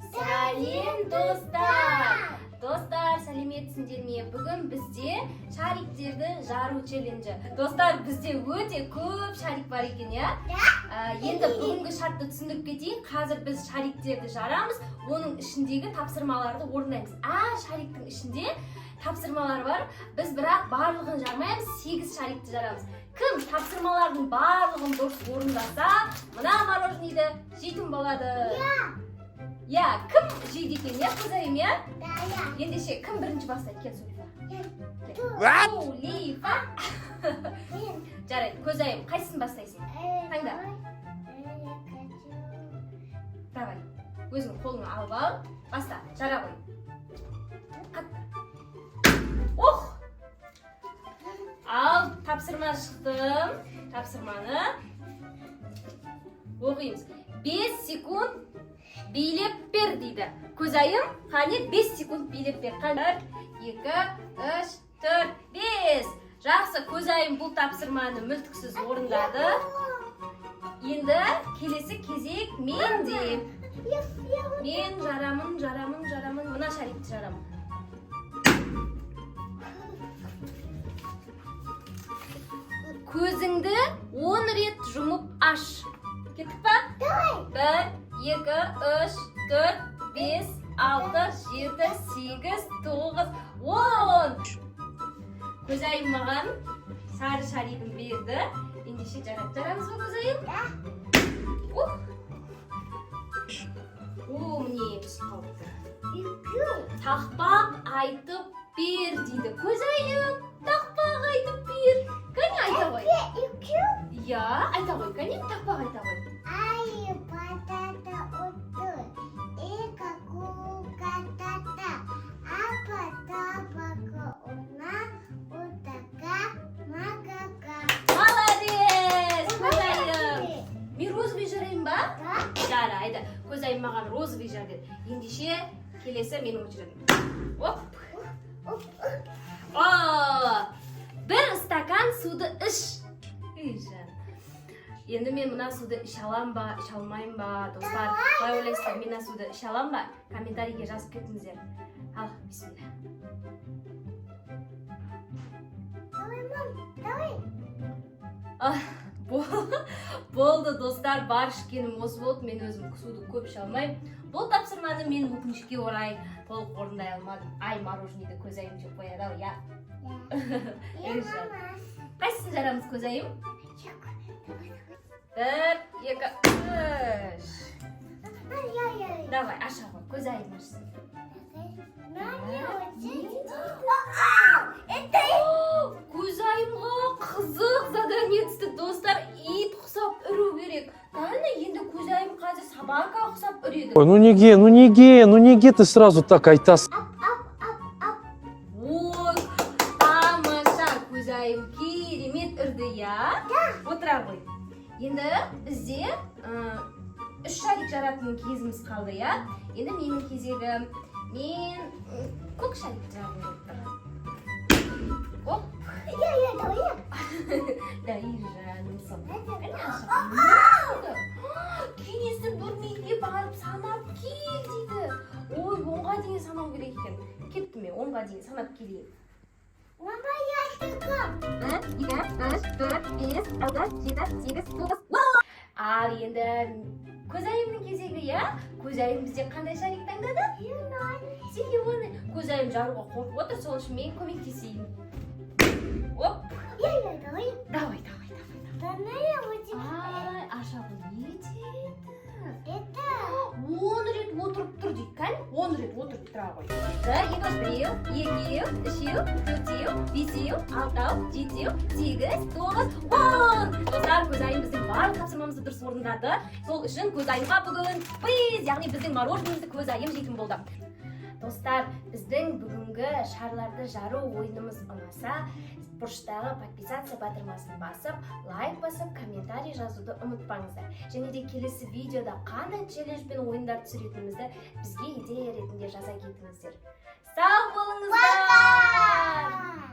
Сәлем, достар! Достар, сәлеметсіңдер ме? Бүгін бізде шариктерді жару челленджі. Достар, бізде өте көп шарик бар екен, иә? Енді бүгінгі шартты түсіндіріп кетейін. Қазір біз шариктерді жарамыз, оның ішіндегі тапсырмаларды орындаймыз. Әр шариктің ішінде тапсырмалар бар. Біз бірақ барлығын жармаймыз, сегіз шарикті жарамыз. Кім тапсырмалардың барлығын дұрыс орындаса, мына мороженыйды жейтін болады. Иә, кім жейді екен, иә, Көзайым, иә? Ендеше, кім бірінші бастайды? Кел, Сулифа. What? Сулифа. Жарайды, Көзайым, қайсысын бастайсың? Таңда. Давай. Өзің қолыңа алып ал. Баста, жара ғой. Қатты. Ох! Ал, тапсырма шықты. Тапсырманы оқимыз. 5 секунд билеп бер дейді. Көзайым, қане, 5 секунд билеп бер. Қане, 1, 2, 3, 4, 5. Жақсы, Көзайым бұл тапсырманы мүлтіксіз орындады. Енді келесі кезек менде. Мен жарамын, жарамын, жарамын. Мына шарикті жарамын. Көзіңді 10 рет жұмып аш. Кеттік па? Бір, екі, үш, төрт, бес, алты, жеті, сегіз, тоғыз, 10. Көзайым маған сары шаригін берді. Ендеше, жарап жарамыз ба, Көзайым? Ух! О, міне, түсіп қалыпты. Тақпақ айтып бер дейді. Көзайым, тақпақ айтып бер. Кәне, айта ғой. Иә, айта ғой, кәне, тақпақ айта ғой. Ай, patata uttu, eka kukatata, apa tabaka una, utaka makaka. Молодец, Көзайым. Мен розовый жарайын ба? Жарайды. Көзайым маған розовый жар деді. Ендеше, келесі менің очередім. Оп. О, бір стакан суды іш. Ей, жан. Енді мен мына суды іше алам ба, іше алмаймын ба, достар? Қалай ойлайсыздар, мен мына суды іше алам ба? Комментарийге жазып кетіңіздер. Ал, бисмилля. Давай, мам, давай. Болды, достар, бар ішкенім осы болды. Мен өзім суды көп іше алмаймын. Бұл тапсырманы мен, өкінішке орай, толық орындай алмадым. Ай, мороженыйды Көзайым жеп қояды ау, иә? Я Ей, жан. мама. Қайсысын жарамыз, Көзайым? Давай, Бір, екі, үш. давай. Я, я. Давай, аша ғой, Көзайым ашсын. На, Не не дейді? Это О, Көзайымға қызық задание түсті, достар. Ит ұқсап үру керек. Кәні, енді Көзайым қазір собака ұқсап үреді. Ой, ну неге, ну неге, ну неге ты сразу так айтасың? Ап, ап, ап, ап. Ой, тамаша, Көзайым керемет үрді, иә? Отыра ғой. Енді бізде үш шарик жаратын кезіміз қалды, иә? Енді менің кезегім. Мен көк шарик жарғым келіп тұр. Оп. Я, я, давай я. Да, и жаным сол. Кәне, аша. Келесі бөлмеге барып санап кел дейді. Ой, 10-ға дейін санау керек екен. Кеттім, мен 10-ға дейін санап келейін. Мама, я только. Бір, екі, үш, төрт, бес, алты, жеті, сегіз, тоғыз, 10. Ал енді Көзайымның кезегі, иә? Көзайым бізде қандай шарик таңдады? Зеленый. Көзайым жаруға қорқып отыр, сол үшін мен көмектесейін. Оп. Я, я, давай. Давай, давай, давай. Да, на, я вот тебе. Ай, аша ғой, не дейді? Это. 10 рет отырып тұр дейді. Кәне, 10 рет отырып тұра ғой. Бір, екі, үш, біреу, екеу, үшеу, төртеу, бесеу, алтау, жетеу, сегіз, тоғыз, 10. Достар, Көзайым біздің барлық тапсырмамызды дұрыс орындады. Сол үшін Көзайымға бүгін біз, яғни біздің мороженыйымызды Көзайым жейтін болды. Достар, біздің бүгінгі шарларды жару ойынымыз ұнаса, бұрыштағы подписаться батырмасын басып, лайк басып, комментарий жазуды ұмытпаңыздар. Және де келесі видеода қандай челлендж пен ойындар түсіретінімізді бізге идея ретінде жаза кетіңіздер. Сау болыңыздар! Пока.